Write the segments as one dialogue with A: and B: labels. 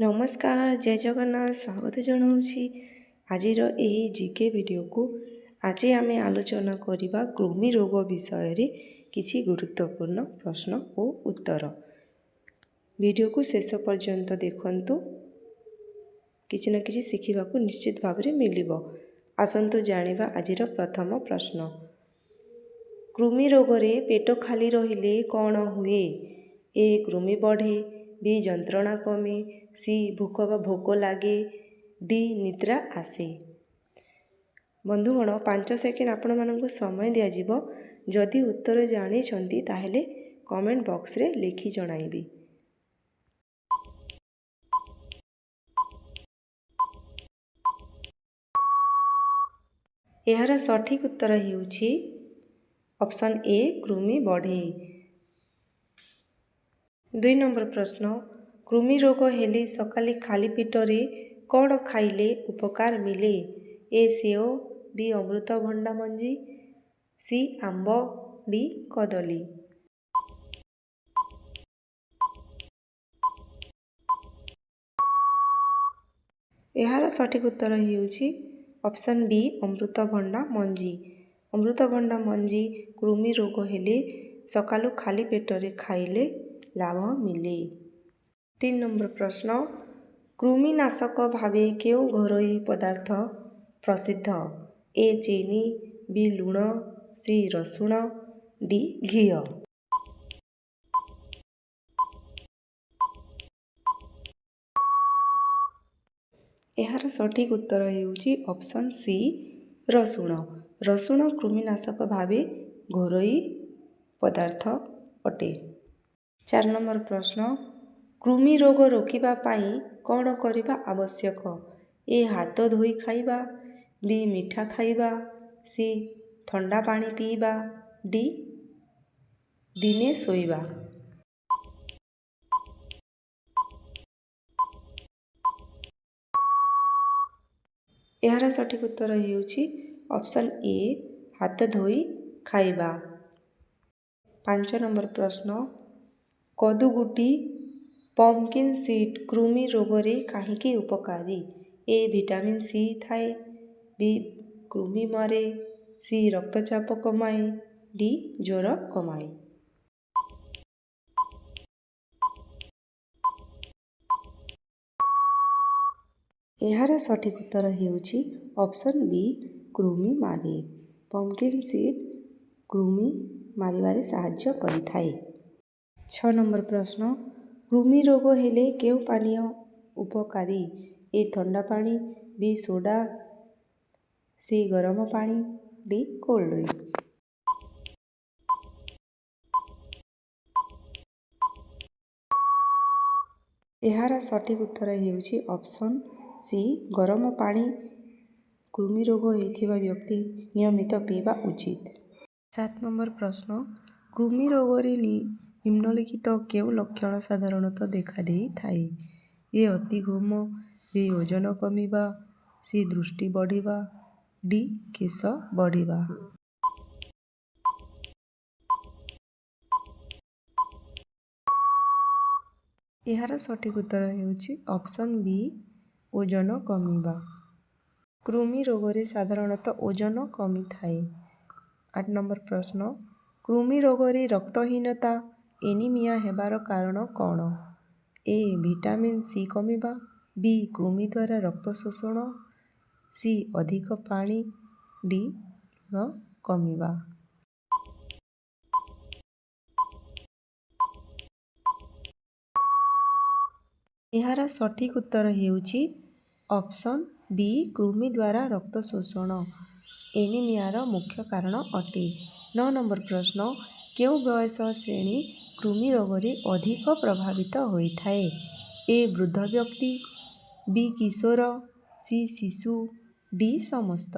A: ନମସ୍କାର, ଜୟ ଜଗନ୍ନାଥ। ସ୍ୱାଗତ ଜଣାଉଛି ଆଜିର ଏହି ଜିକେ ଭିଡ଼ିଓକୁ। ଆଜି ଆମେ ଆଲୋଚନା କରିବା କୃମି ରୋଗ ବିଷୟରେ କିଛି ଗୁରୁତ୍ୱପୂର୍ଣ୍ଣ ପ୍ରଶ୍ନ ଓ ଉତ୍ତର। ଭିଡ଼ିଓକୁ ଶେଷ ପର୍ଯ୍ୟନ୍ତ ଦେଖନ୍ତୁ, କିଛି ନା କିଛି ଶିଖିବାକୁ ନିଶ୍ଚିତ ଭାବରେ ମିଳିବ। ଆସନ୍ତୁ ଜାଣିବା ଆଜିର ପ୍ରଥମ ପ୍ରଶ୍ନ। କୃମି ରୋଗରେ ପେଟ ଖାଲି ରହିଲେ କ'ଣ ହୁଏ? ଏ କୃମି ବଢ଼େ, ବି ଯନ୍ତ୍ରଣା କମେ, ସି ଭୋକ ବା ଭୋକ ଲାଗେ, ଡି ନିଦ୍ରା ଆସେ। ବନ୍ଧୁଗଣ, 5 ସେକେଣ୍ଡ ଆପଣମାନଙ୍କୁ ସମୟ ଦିଆଯିବ। ଯଦି ଉତ୍ତର ଜାଣିଛନ୍ତି, ତାହେଲେ କମେଣ୍ଟ ବକ୍ସରେ ଲେଖି ଜଣାଇବେ। ଏହାର ସଠିକ୍ ଉତ୍ତର ହେଉଛି ଅପସନ୍ ଏ, କୃମି ବଢ଼େ। 2 ନମ୍ବର ପ୍ରଶ୍ନ, କୃମି ରୋଗ ହେଲେ ସକାଳେ ଖାଲି ପେଟରେ କ'ଣ ଖାଇଲେ ଉପକାର ମିଳେ? ଏ ସେଓ, ବି ଅମୃତଭଣ୍ଡା ମଞ୍ଜି, ସି ଆମ୍ବ, ଡି କଦଳୀ। ଏହାର ସଠିକ୍ ଉତ୍ତର ହେଉଛି ଅପସନ୍ ବି, ଅମୃତଭଣ୍ଡା ମଞ୍ଜି। ଅମୃତଭଣ୍ଡା ମଞ୍ଜି କୃମି ରୋଗ ହେଲେ ସକାଳୁ ଖାଲି ପେଟରେ ଖାଇଲେ ଲାଭ ମିଳେ। 3 ନମ୍ବର ପ୍ରଶ୍ନ, କୃମିନାଶକ ଭାବେ କେଉଁ ଘରୋଇ ପଦାର୍ଥ ପ୍ରସିଦ୍ଧ? ଏ ଚିନି, ବି ଲୁଣ, ସି ରସୁଣ, ଡି ଘିଅ। ଏହାର ସଠିକ୍ ଉତ୍ତର ହେଉଛି ଅପସନ୍ ସି, ରସୁଣ। ରସୁଣ କୃମିନାଶକ ଭାବେ ଘରୋଇ ପଦାର୍ଥ ଅଟେ। 4 ନମ୍ବର ପ୍ରଶ୍ନ, କୃମି ରୋଗ ରୋକିବା ପାଇଁ କ'ଣ କରିବା ଆବଶ୍ୟକ? ଏ ହାତ ଧୋଇ ଖାଇବା, ବି ମିଠା ଖାଇବା, ସି ଥଣ୍ଡା ପାଣି ପିଇବା, ଡି ଦିନେ ଶୋଇବା। ଏହାର ସଠିକ୍ ଉତ୍ତର ହେଉଛି ଅପସନ୍ ଏ, ହାତ ଧୋଇ ଖାଇବା। 5 ନମ୍ବର ପ୍ରଶ୍ନ, କଦୁଗୁଟି ପମ୍ପକିନ୍ ସିଡ୍ କୃମି ରୋଗରେ କାହିଁକି ଉପକାରୀ? ଏ ଭିଟାମିନ୍ ସି ଥାଏ, ବି କୃମି ମାରେ, ସି ରକ୍ତଚାପ କମାଏ, ଡି ଜ୍ୱର କମାଏ। ଏହାର ସଠିକ୍ ଉତ୍ତର ହେଉଛି ଅପସନ୍ ବି, କୃମି ମାରେ। ପମ୍ପକିନ୍ ସିଡ୍ କୃମି ମାରିବାରେ ସାହାଯ୍ୟ କରିଥାଏ। 6 ନମ୍ବର ପ୍ରଶ୍ନ, କୃମି ରୋଗ ହେଲେ କେଉଁ ପାନୀୟ ଉପକାରୀ? ଏ ଥଣ୍ଡା ପାଣି, ବି ସୋଡ଼ା, ସି ଗରମ ପାଣି, ଡି କୋଲ୍ଡ ଡ୍ରିଙ୍କ। ଏହାର ସଠିକ୍ ଉତ୍ତର ହେଉଛି ଅପସନ୍ ସି, ଗରମ ପାଣି। କୃମି ରୋଗ ହୋଇଥିବା ବ୍ୟକ୍ତି ନିୟମିତ ପିଇବା ଉଚିତ। 7 ନମ୍ବର ପ୍ରଶ୍ନ, କୃମି ରୋଗରେ ନିମ୍ନଲିଖିତ କେଉଁ ଲକ୍ଷଣ ସାଧାରଣତଃ ଦେଖାଦେଇଥାଏ? ଏ ଅତି ଘୁମ, ବି ଓଜନ କମିବା, ସି ଦୃଷ୍ଟି ବଢ଼ିବା, ଡି କେଶ ବଢ଼ିବା। ଏହାର ସଠିକ୍ ଉତ୍ତର ହେଉଛି ଅପସନ୍ ବି, ଓଜନ କମିବା। କୃମି ରୋଗରେ ସାଧାରଣତଃ ଓଜନ କମିଥାଏ। 8 ନମ୍ବର ପ୍ରଶ୍ନ, କୃମି ରୋଗରେ ରକ୍ତହୀନତା ଏନିମିଆ ହେବାର କାରଣ କ'ଣ? ଏ ଭିଟାମିନ୍ ସି କମିବା, ବି କୃମି ଦ୍ୱାରା ରକ୍ତ ଶୋଷଣ, ସି ଅଧିକ ପାଣି, ଡି ଲୁଣ କମିବା। ଏହାର ସଠିକ୍ ଉତ୍ତର ହେଉଛି ଅପସନ୍ ବି, କୃମି ଦ୍ୱାରା ରକ୍ତ ଶୋଷଣ ଏନିମିଆର ମୁଖ୍ୟ କାରଣ ଅଟେ। 9 ନମ୍ବର ପ୍ରଶ୍ନ, କେଉଁ ବୟସ ଶ୍ରେଣୀ କୃମି ରୋଗରେ ଅଧିକ ପ୍ରଭାବିତ ହୋଇଥାଏ? ଏ ବୃଦ୍ଧ ବ୍ୟକ୍ତି, ବି କିଶୋର, ସି ଶିଶୁ, ଡି ସମସ୍ତ।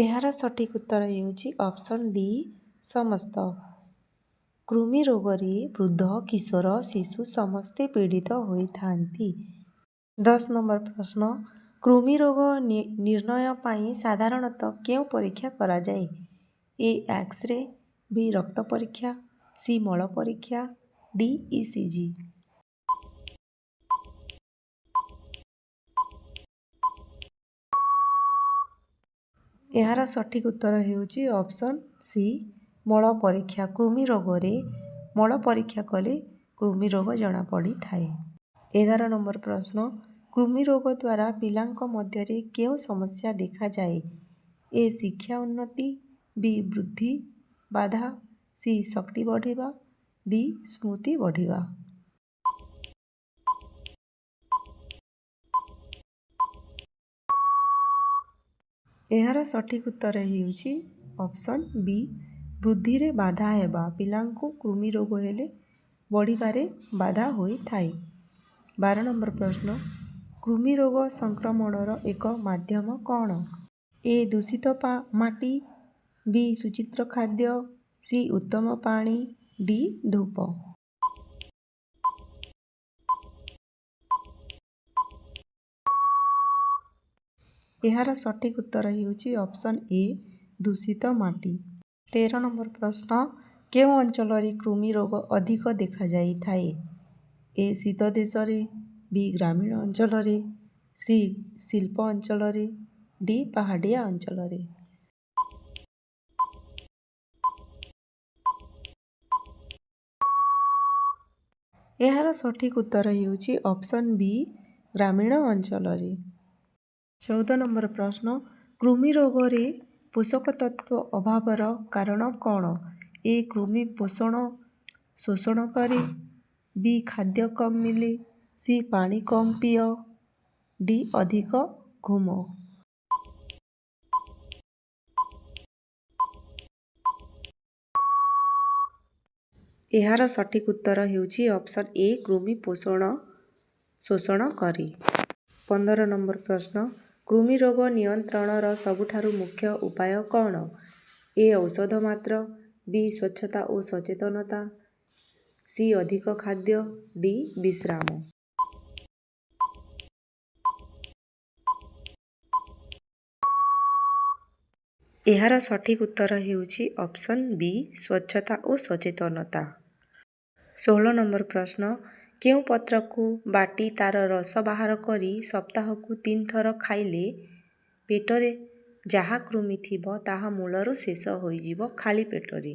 A: ଏହାର ସଠିକ୍ ଉତ୍ତର ହେଉଛି ଅପସନ୍ ଡି, ସମସ୍ତ। କୃମି ରୋଗରେ ବୃଦ୍ଧ, କିଶୋର, ଶିଶୁ ସମସ୍ତେ ପୀଡ଼ିତ ହୋଇଥାନ୍ତି। 10 ନମ୍ବର ପ୍ରଶ୍ନ, କୃମି ରୋଗ ନିର୍ଣ୍ଣୟ ପାଇଁ ସାଧାରଣତଃ କେଉଁ ପରୀକ୍ଷା କରାଯାଏ? ଏ ଏକ୍ସରେ, ବି ରକ୍ତ ପରୀକ୍ଷା, ସି ମଳ ପରୀକ୍ଷା, ଡି ଇସିଜି। ଏହାର ସଠିକ୍ ଉତ୍ତର ହେଉଛି ଅପସନ୍ ସି ମଳ ପରୀକ୍ଷା। କୃମି ରୋଗରେ ମଳ ପରୀକ୍ଷା କଲେ କୃମି ରୋଗ ଜଣାପଡ଼ିଥାଏ। 11 ନମ୍ବର ପ୍ରଶ୍ନ, କୃମି ରୋଗ ଦ୍ୱାରା ପିଲାଙ୍କ ମଧ୍ୟରେ କେଉଁ ସମସ୍ୟା ଦେଖାଯାଏ? ଏ ଶିକ୍ଷା ଉନ୍ନତି, ବି ବୃଦ୍ଧି ବାଧା, ସି ଶକ୍ତି ବଢ଼ିବା, ଡି ସ୍ମୃତି ବଢ଼ିବା। ଏହାର ସଠିକ୍ ଉତ୍ତର ହେଉଛି ଅପସନ୍ ବି ବୃଦ୍ଧିରେ ବାଧା ହେବା। ପିଲାଙ୍କୁ କୃମି ରୋଗ ହେଲେ ବଢ଼ିବାରେ ବାଧା ହୋଇଥାଏ। 12 ନମ୍ବର ପ୍ରଶ୍ନ, କୃମି ରୋଗ ସଂକ୍ରମଣର ଏକ ମାଧ୍ୟମ କ'ଣ? ଏ ଦୂଷିତ ମାଟି, ବି ସୂଚିତ ଖାଦ୍ୟ, ସି ଉତ୍ତମ ପାଣି, ଡି ଧୂପ। ଏହାର ସଠିକ୍ ଉତ୍ତର ହେଉଛି ଅପସନ୍ ଏ ଦୂଷିତ ମାଟି। 13 ନମ୍ବର ପ୍ରଶ୍ନ, କେଉଁ ଅଞ୍ଚଳରେ କୃମି ରୋଗ ଅଧିକ ଦେଖାଯାଇଥାଏ? ଏ ଶୀତ ଦେଶରେ, ବି ଗ୍ରାମୀଣ ଅଞ୍ଚଳରେ, ସି ଶିଳ୍ପ ଅଞ୍ଚଳରେ, ଡି ପାହାଡ଼ିଆ ଅଞ୍ଚଳରେ। ଏହାର ସଠିକ୍ ଉତ୍ତର ହେଉଛି ଅପସନ୍ ବି ଗ୍ରାମୀଣ ଅଞ୍ଚଳରେ। 14 ନମ୍ବର ପ୍ରଶ୍ନ, କୃମି ରୋଗରେ ପୋଷକ ତତ୍ତ୍ୱ ଅଭାବର କାରଣ କ'ଣ? ଏ କୃମି ପୋଷଣ ଶୋଷଣ କରେ, ବି ଖାଦ୍ୟ କମ୍ ମିଳେ, ସି ପାଣି କମ୍ ପିଅ, ଡି ଅଧିକ ଘୁମ। ଏହାର ସଠିକ୍ ଉତ୍ତର ହେଉଛି ଅପସନ୍ ଏ କୃମି ପୋଷଣ ଶୋଷଣ କରେ। 15 ନମ୍ବର ପ୍ରଶ୍ନ, କୃମି ରୋଗ ନିୟନ୍ତ୍ରଣର ସବୁଠାରୁ ମୁଖ୍ୟ ଉପାୟ କ'ଣ? ଏ ଔଷଧ ମାତ୍ର, ବି ସ୍ୱଚ୍ଛତା ଓ ସଚେତନତା, ସି ଅଧିକ ଖାଦ୍ୟ, ଡି ବିଶ୍ରାମ। ଏହାର ସଠିକ୍ ଉତ୍ତର ହେଉଛି ଅପସନ୍ ବି ସ୍ୱଚ୍ଛତା ଓ ସଚେତନତା। 16 ନମ୍ବର ପ୍ରଶ୍ନ, କେଉଁ ପତ୍ରକୁ ବାଟି ତାର ରସ ବାହାର କରି ସପ୍ତାହକୁ ତିନିଥର ଖାଇଲେ ପେଟରେ ଯାହା କୃମି ଥିବ ତାହା ମୂଳରୁ ଶେଷ ହୋଇଯିବ ଖାଲି ପେଟରେ?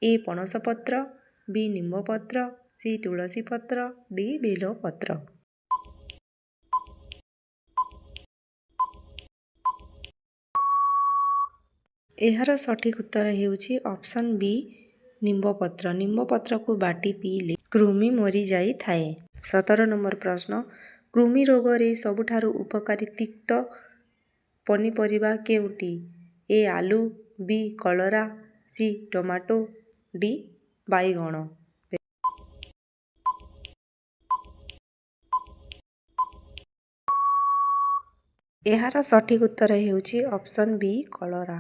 A: ଏ ପଣସ ପତ୍ର, ବି ନିମ୍ବପତ୍ର, ସି ତୁଳସୀ ପତ୍ର, ଡି ବେଲପତ୍ର। ଏହାର ସଠିକ୍ ଉତ୍ତର ହେଉଛି ଅପସନ୍ ବି ନିମ୍ବପତ୍ର। ନିମ୍ବପତ୍ରକୁ ବାଟି ପିଇଲେ କୃମି ମରିଯାଇଥାଏ। 17 ନମ୍ବର ପ୍ରଶ୍ନ, କୃମି ରୋଗରେ ସବୁଠାରୁ ଉପକାରୀ ତିକ୍ତ ପନିପରିବା କେଉଁଟି? ଏ ଆଳୁ, ବି କଲରା, ସି ଟମାଟୋ, ଡି ବାଇଗଣ। ଏହାର ସଠିକ୍ ଉତ୍ତର ହେଉଛି ଅପସନ୍ ବି କଲରା।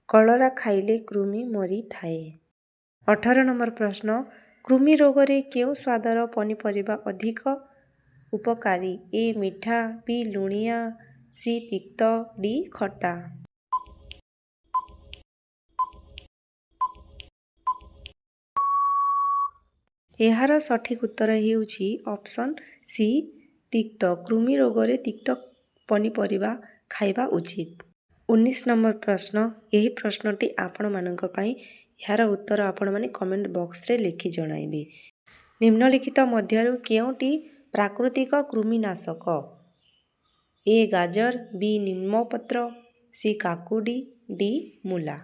A: କଲରା ଖାଇଲେ କୃମି ମରିଥାଏ। 18 ନମ୍ବର ପ୍ରଶ୍ନ, କୃମି ରୋଗରେ କେଉଁ ସ୍ୱାଦର ପନିପରିବା ଅଧିକ ଉପକାରୀ? ଏ ମିଠା, ବି ଲୁଣିଆ, ସି ତିକ୍ତ, ଡି ଖଟା। ଏହାର ସଠିକ୍ ଉତ୍ତର ହେଉଛି ଅପସନ୍ ସି ତିକ୍ତ। କୃମି ରୋଗରେ ତିକ୍ତ ପନିପରିବା ଖାଇବା ଉଚିତ। 19 ନମ୍ବର ପ୍ରଶ୍ନ, ଏହି ପ୍ରଶ୍ନଟି ଆପଣମାନଙ୍କ ପାଇଁ। ଏହାର ଉତ୍ତର ଆପଣମାନେ କମେଣ୍ଟ ବକ୍ସରେ ଲେଖି ଜଣାଇବେ। ନିମ୍ନଲିଖିତ ମଧ୍ୟରୁ କେଉଁଟି ପ୍ରାକୃତିକ କୃମିନାଶକ? ଏ ଗାଜର, ବି ନିମ୍ବପତ୍ର, ସି କାକୁଡ଼ି, ଡି ମୂଳା।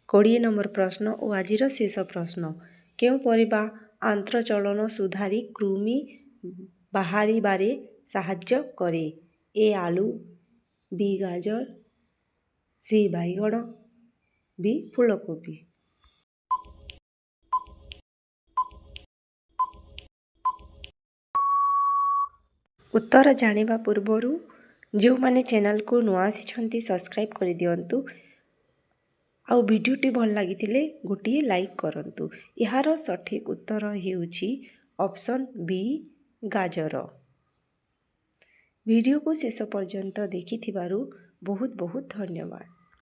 A: 20 ନମ୍ବର ପ୍ରଶ୍ନ ଓ ଆଜିର ଶେଷ ପ୍ରଶ୍ନ, କେଉଁ ପରିବା ଆନ୍ତ୍ରଚଳନ ସୁଧାରି କୃମି ବାହାରିବାରେ ସାହାଯ୍ୟ କରେ? ଏ ଆଳୁ, ବି ଗାଜର, ସି ବାଇଗଣ, ବି ଫୁଲକୋବି। ଉତ୍ତର ଜାଣିବା ପୂର୍ବରୁ ଯେଉଁମାନେ ଚ୍ୟାନେଲକୁ ନୂଆ ଆସିଛନ୍ତି, ସବସ୍କ୍ରାଇବ୍ କରିଦିଅନ୍ତୁ ଆଉ ଭିଡ଼ିଓଟି ଭଲ ଲାଗିଥିଲେ ଗୋଟିଏ ଲାଇକ୍ କରନ୍ତୁ। ଏହାର ସଠିକ୍ ଉତ୍ତର ହେଉଛି ଅପସନ୍ ବି ଗାଜର। ଭିଡ଼ିଓକୁ ଶେଷ ପର୍ଯ୍ୟନ୍ତ ଦେଖିଥିବାରୁ ବହୁତ ବହୁତ ଧନ୍ୟବାଦ।